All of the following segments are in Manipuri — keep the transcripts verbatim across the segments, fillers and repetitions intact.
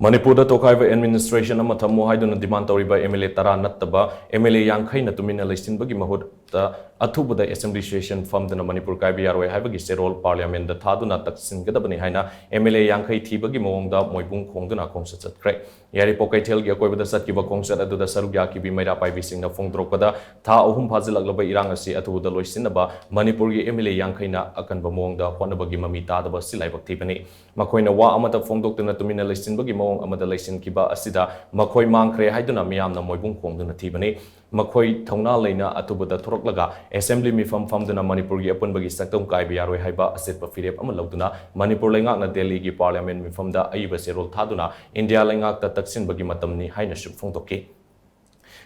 ꯃꯅꯤꯄꯨꯔꯗ ꯇꯣꯈꯥꯏꯕ administration ꯑꯃ ꯊꯝꯃꯨ ꯍꯥꯏꯗꯨꯅ demand ꯇꯧꯔꯤꯕ MLA ꯇꯔꯥ ꯅꯠꯇꯕ MLA ꯌꯥꯡꯈꯩꯅ ꯇꯨꯃꯤꯟꯅ ꯂꯩꯁꯤꯟꯕꯒꯤ ꯃꯍꯨꯠꯇ ꯑꯊꯨꯕꯗ assembly session ꯐꯝꯗꯨꯅ ꯃꯅꯤꯄꯨꯔ ꯀꯥꯏꯕ ꯌꯥꯔꯣꯏ ꯍꯥꯏꯕꯒꯤ ꯆꯦꯔꯣꯜ parliamentꯗ ꯊꯥꯗꯨꯅ ꯇꯛꯁꯤꯟꯒꯗꯕꯅꯤ ꯍꯥꯏꯅ MLA ꯌꯥꯡꯈꯩ ꯊꯤꯕꯒꯤ ꯃꯑꯣꯡꯗ ꯃꯣꯏꯕꯨꯡ ꯈꯣꯡꯗꯨꯅ ꯈꯣꯡꯆꯠ ꯆꯠꯈ꯭ꯔꯦ꯫ ꯌꯥꯏꯔꯤꯄꯣꯛ ꯀꯩꯊꯦꯜꯒꯤ ꯑꯀꯣꯏꯕꯗ ꯆꯠꯈꯤꯕ ꯈꯣꯡꯆꯠ ꯑꯗꯨꯗ ꯁꯔꯨꯛ ꯌꯥꯈꯤꯕꯤ ꯃꯩꯔꯥ ꯄꯥꯏꯕꯤꯁꯤꯡꯅ ꯐꯣꯡꯗꯣꯔꯛꯄꯗ, ꯊꯥ ꯑꯍꯨꯝ ꯐꯥꯖꯤꯜꯂꯛꯂꯕ ꯏꯔꯥꯡ ꯑꯁꯤ ꯑꯊꯨꯕꯗ ꯂꯣꯏꯁꯤꯟꯅꯕ ꯃꯅꯤꯄꯨꯔꯒꯤ MLA ꯌꯥꯡꯈꯩꯅ ꯑꯀꯟꯕ ꯃꯑꯣꯡꯗ ꯍꯣꯠꯅꯕꯒꯤ ꯃꯃꯤ ꯇꯥꯗꯕ ꯑꯁꯤ ꯂꯥꯏꯕꯛ ꯊꯤꯕꯅꯤ꯫ ꯃꯈꯣꯏꯅ ꯋꯥ ꯑꯃꯠꯇ ꯐꯣꯡꯗꯣꯛꯇꯅ ꯇꯨꯃꯤꯟꯅ ꯂꯩꯁꯤꯟꯕꯒꯤ ꯃꯑꯣꯡ ꯑꯃꯗ ꯂꯩꯁꯤꯟꯈꯤꯕ ꯑꯁꯤꯗ ꯃꯈꯣꯏ ꯃꯥꯡꯈ꯭ꯔꯦ ꯍꯥꯏꯗꯨꯅ ꯃꯤꯌꯥꯝꯅ ꯃꯣꯏꯕꯨꯡ ꯈꯣꯡꯗꯨꯅ ꯊꯤꯕꯅꯤ꯫ ꯃꯈꯣꯏ ꯊꯧꯅꯥ ꯂꯩꯅ ꯑꯊꯨꯕꯗ ꯊꯣꯔꯛꯂꯒ assembly ꯃꯤꯐꯝ ꯐꯝꯗꯨꯅ ꯃꯅꯤꯄꯨꯔꯒꯤ ꯑꯄꯨꯟꯕꯒꯤ ꯁꯛꯇꯝ ꯀꯥꯏꯕ ꯌꯥꯔꯣꯏ ꯍꯥꯏꯕ ꯑꯆꯦꯠꯄ ꯐꯤꯔꯦꯞ ꯑꯃ ꯂꯧꯗꯨꯅ ꯃꯅꯤꯄꯨꯔ ꯂꯩꯉꯥꯛꯅ ꯗꯦꯜꯂꯤꯒꯤ parliament ꯃꯤꯐꯝꯗ ꯑꯏꯕ ꯆꯦꯔꯣꯜ ꯊꯥꯗꯨꯅ ꯏꯟꯗꯤꯌꯥ ꯂꯩꯉꯥꯛꯇ ꯇꯛꯁꯤꯟꯕꯒꯤ ꯃꯇꯝꯅꯤ ꯍꯥꯏꯅꯁꯨ ꯐꯣꯡꯗꯣꯛꯈꯤ꯫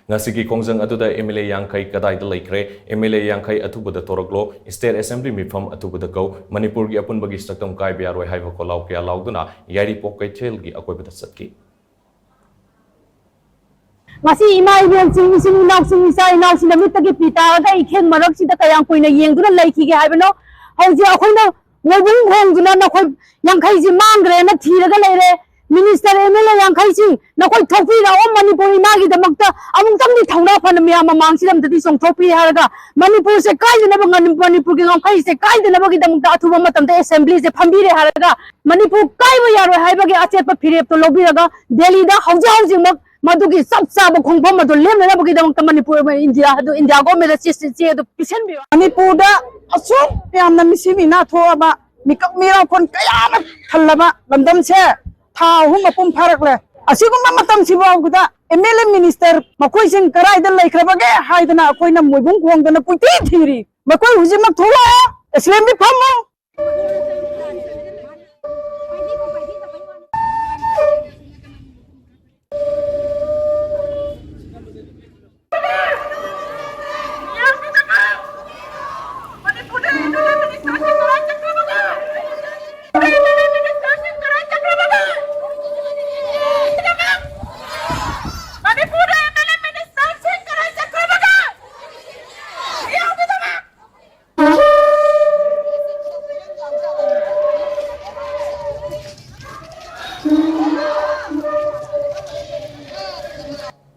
ꯉꯁꯤꯒꯤ ꯈꯣꯡꯖꯪ ꯑꯗꯨꯗ MLA ꯌꯥꯡꯈꯩ ꯀꯗꯥꯏꯗ ꯂꯩꯈ꯭ꯔꯦ? MLA ꯌꯥꯡꯈꯩ ꯑꯊꯨꯕꯗ ꯊꯣꯔꯛꯂꯣ, state assembly ꯃꯤꯐꯝ ꯑꯊꯨꯕꯗ ꯀꯧ, ꯃꯅꯤꯄꯨꯔꯒꯤ ꯑꯄꯨꯟꯕꯒꯤ ꯁꯛꯇꯝ ꯀꯥꯏꯕ ꯌꯥꯔꯣꯏ ꯍꯥꯏꯕ ꯈꯣꯜꯂꯥꯎ ꯀꯌꯥ ꯂꯥꯎꯗꯨꯅ ꯌꯥꯏꯔꯤꯄꯣꯛ ꯀꯩꯊꯦꯜꯒꯤ ꯑꯀꯣꯏꯕꯗ ꯆꯠꯈꯤ꯫ ꯉꯁꯤ ꯏꯃꯥ ꯏꯕꯦꯜꯁꯤꯡ, ꯏꯆꯤꯟ ꯏꯅꯥꯎꯁꯤꯡ, ꯏꯆꯥ ꯏꯅꯥꯎꯁꯤꯡ ꯅꯨꯃꯤꯠꯇꯒꯤ ꯄꯤ ꯇꯥꯔꯒ ꯏꯈꯦꯡ ꯃꯔꯛꯁꯤꯗ ꯀꯌꯥꯝ ꯀꯨꯏꯅ ꯌꯦꯡꯗꯨꯅ ꯂꯩꯈꯤꯒꯦ ꯍꯥꯏꯕꯅꯣ? ꯍꯧꯖꯤꯛ ꯑꯩꯈꯣꯏꯅ ꯃꯣꯏꯕꯨꯡ ꯈꯣꯡꯗꯨꯅ ꯅꯈꯣꯏ ꯌꯥꯡꯈꯩꯁꯤ ꯃꯥꯡꯈ꯭ꯔꯦꯅ ꯊꯤꯔꯒ ꯂꯩꯔꯦ꯫ Minister, MLA ꯌꯥꯡꯈꯩꯁꯤ ꯅꯈꯣꯏ ꯊꯣꯛꯄꯤꯔꯛꯑꯣ, ꯃꯅꯤꯄꯨꯔ ꯏꯃꯥꯒꯤꯗꯃꯛꯇ ꯑꯃꯨꯛꯇꯪꯗꯤ ꯊꯧꯅꯥ ꯐꯅ ꯃꯌꯥꯝ ꯃꯃꯥꯡꯁꯤꯗ ꯑꯝꯇꯗꯤ ꯆꯣꯡꯊꯣꯛꯄꯤꯔꯦ ꯍꯥꯏꯔꯒ, ꯃꯅꯤꯄꯨꯔꯁꯦ ꯀꯥꯏꯗꯅꯕ, ꯃꯅꯤꯄꯨꯔꯒꯤ ꯉꯝꯈꯩꯁꯦ ꯀꯥꯏꯗꯅꯕꯒꯤꯗꯃꯛꯇ ꯑꯊꯨꯕ ꯃꯇꯝꯗ assemblyꯁꯦ ꯐꯝꯕꯤꯔꯦ ꯍꯥꯏꯔꯒ, ꯃꯅꯤꯄꯨꯔ ꯀꯥꯏꯕ ꯌꯥꯔꯣꯏ ꯍꯥꯏꯕꯒꯤ ꯑꯆꯦꯠꯄ ꯐꯤꯔꯦꯞꯇꯣ ꯂꯧꯕꯤꯔꯒ, ꯗꯦꯜꯂꯤꯗ ꯍꯧꯖꯤꯛ ꯍꯧꯖꯤꯛꯃꯛ ꯃꯗꯨꯒꯤ ꯆꯞ ꯆꯥꯕ ꯈꯣꯡꯐꯝ ꯑꯗꯨ ꯂꯦꯞꯅꯅꯕꯒꯤꯗꯃꯛꯇ ꯃꯅꯤꯄꯨꯔ, ꯏꯟꯗꯤꯌꯥ ꯑꯗꯨ, ꯏꯟꯗꯤꯌꯥ governmentꯗ ꯆꯦ, ꯆꯦ, ꯆꯦ ꯑꯗꯨ ꯄꯤꯁꯤꯟꯕꯤꯌꯨ꯫ ꯃꯅꯤꯄꯨꯔꯗ ꯑꯁꯨꯛ ꯌꯥꯝꯅ ꯃꯤꯁꯤ ꯃꯤꯅꯥ ꯊꯣꯛꯑꯕ, ꯃꯤꯀꯞ ꯃꯤꯔꯥꯎꯈꯣꯟ ꯀꯌꯥ ꯑꯃ ꯊꯜꯂꯕ ꯂꯝꯗꯝꯁꯦ ꯊꯥ ꯑꯍꯨꯝ ꯃꯄꯨꯡ ꯐꯥꯔꯛꯂꯦ꯫ ꯑꯁꯤꯒꯨꯝꯕ ꯃꯇꯝꯁꯤꯐꯥꯎꯕꯗ MLA, minister ꯃꯈꯣꯏꯁꯤꯡ ꯀꯗꯥꯏꯗ ꯂꯩꯈ꯭ꯔꯕꯒꯦ ꯍꯥꯏꯗꯅ ꯑꯩꯈꯣꯏꯅ ꯃꯣꯏꯕꯨꯡ ꯈꯣꯡꯗꯅ ꯀꯣꯏꯊꯤ ꯊꯤꯔꯤ꯫ ꯃꯈꯣꯏ ꯍꯧꯖꯤꯛꯃꯛ ꯊꯣꯛꯂꯛꯑꯣ, assembly ꯐꯝꯃꯣ꯫